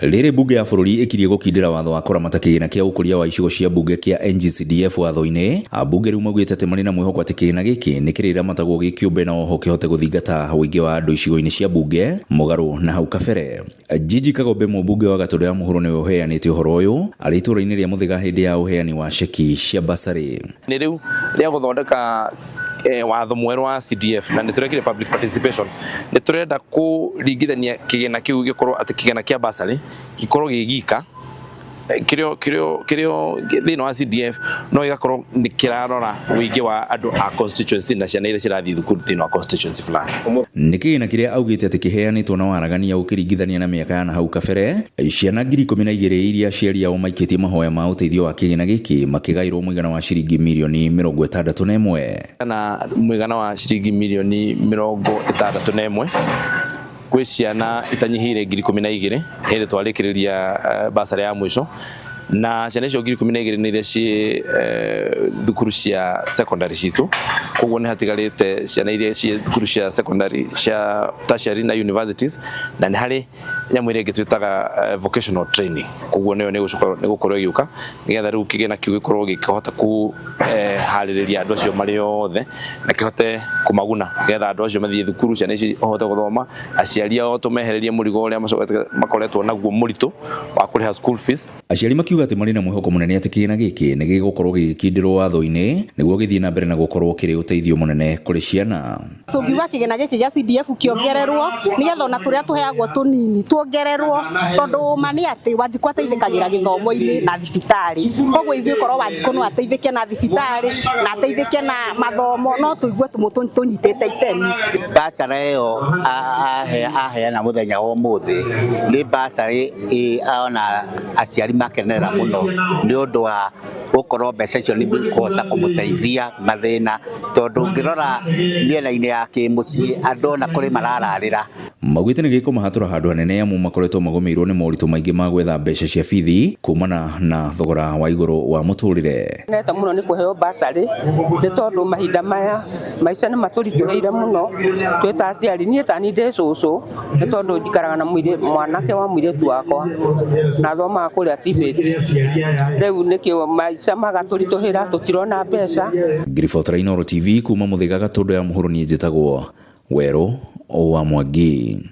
Rĩrĩ mbunge ya bũrũri ĩkirie gũkindĩra watho wa kũramata kĩgĩna kĩa ũkũria wa icigo cia mbunge kĩa NGCDF watho-inĩ, ambunge rĩu maugĩte atĩ marĩ na mwĩhoko atĩ kĩgĩna gĩkĩ nĩ kĩrĩramatagwo gĩ kĩũmbe na oho kĩhote gũthingata ũingĩ wa andũ icigo-inĩ cia mbunge mũgarũ na hau kabere. Gigi Kagombe mũmbunge wa Gatũndũ ya Mũhuro nĩwe ũheanĩte ũhoro ũyũ arĩ itũũra-inĩ rĩa Mũthĩga hĩndĩ ya ũheani wa ceki cia basarĩ. Nĩ rĩu rĩa gũthondeka watho mwerũ wa CDF na nĩ tũrekire public participation. Nĩ tũrenda kũringithania kĩgĩna kĩu gĩkorwo atĩ kĩgĩna kĩa bursary gĩkorwo gĩ gika kĩrĩo kĩrĩo kĩrĩo thĩinĩ wa CDF no gĩgakorwo nĩ kĩrarora ũingĩ wa andũ a constituency na ciana iria cirathiĩ thukuru thĩinĩ wa constituency fulani. Nĩ kĩgĩna kĩrĩa augĩte atĩ kĩheanĩtwo na waragania ũkĩringithania na mĩaka ya nahau kabere, ciana 12,000 iria aciari ao maikĩtie mahoya ma ũteithio wa kĩgĩna gĩkĩ makĩgaĩrwo mũigana wa ciringi mirioni 61. Na mũigana wa ciringi mirioni 61 kwĩ ciana itanyihĩire 12,000 hĩndĩ twarĩkĩrĩria basarĩ ya mũico, na ciana icio 12,000 nĩ iria ciĩ thukuru cia secondary citũ. Koguo nĩ hatigarĩte ciana iria ciĩ thukuru cia secondary cia tertiary na universities, na nĩ harĩ nyamũ ĩrĩa ĩngĩ twĩtaga vocational training. Koguo nĩyo nĩ gũkorwo ĩgĩũka nĩgetha rĩu kĩgĩna kĩu gĩkorwo gĩkĩhota kũharĩrĩria andũ acio marĩ othe na kĩhote kũmaguna nĩgetha andũ acio mathiĩ thukuru, ciana ici ihote gũthoma, aciari ao tũmehererie mũrigo ũrĩa makoretwo naguo mũritũ wa kũrĩha school fees. Aciari makiuga atĩ marĩ na mwĩhoko mũnene atĩ kĩgĩna gĩkĩ nĩ gĩgũkorwo gĩgĩkindĩrwo watho-inĩ nĩguo gĩthiĩ na mbere na gũkorwo kĩrĩ ũteithio mũnene kũrĩ ciana. Tũngiuga kĩgĩna gĩkĩ gĩa CDF kĩongererwo nĩgetha ona tũrĩa tũheagwo tũnini tuongererwo, tondũ ma nĩ atĩ Wanjikũ ateithĩkagĩra gĩthomo-inĩ na thibitarĩ. Koguo ithuĩ korwo Wanjikũ no ateithĩke na thibitarĩ na ateithĩke na mathomo, no tũigue tũnyitĩte itemi. Basarĩ ĩyo aheana mũthenya wa ũmũthĩ nĩ basarĩ ona aciari makenerera mũno nĩ ũndũ wa gũkorwo mbeca icio nĩ ikũhota kũmũteithia mathĩna, tondũ ũngĩrora mĩena-inĩ ya kĩmũciĩ andũ ona kũrĩ marararĩra. Maugĩte nĩ gĩkũmahatũra handũ hanene amu makoretwo magũmĩirwo nĩ moritũ maingĩ ma gwetha mbeca cia bithi kumana na thogora wa igũrũ wa mũtũrĩre. Neta mũno nĩ kũheo basarĩ nĩ tondũ mahinda maya maica nĩ matũritũhĩire mũno twĩ ta aciari. Niĩ ta niĩ ndĩ cũcũ nĩ tondũ njikaraga na mwanake wa mũirĩtu wakwa na athomaga kũrĩa TVET. Rĩu nĩkĩo maica magatũritũhĩra, tũtirona mbeca. Ngĩribotera Inooro TV kuma Mũthĩga Gatũndũ ya Mũhuro, niĩ njĩtagwo Werũ wa Mwangi.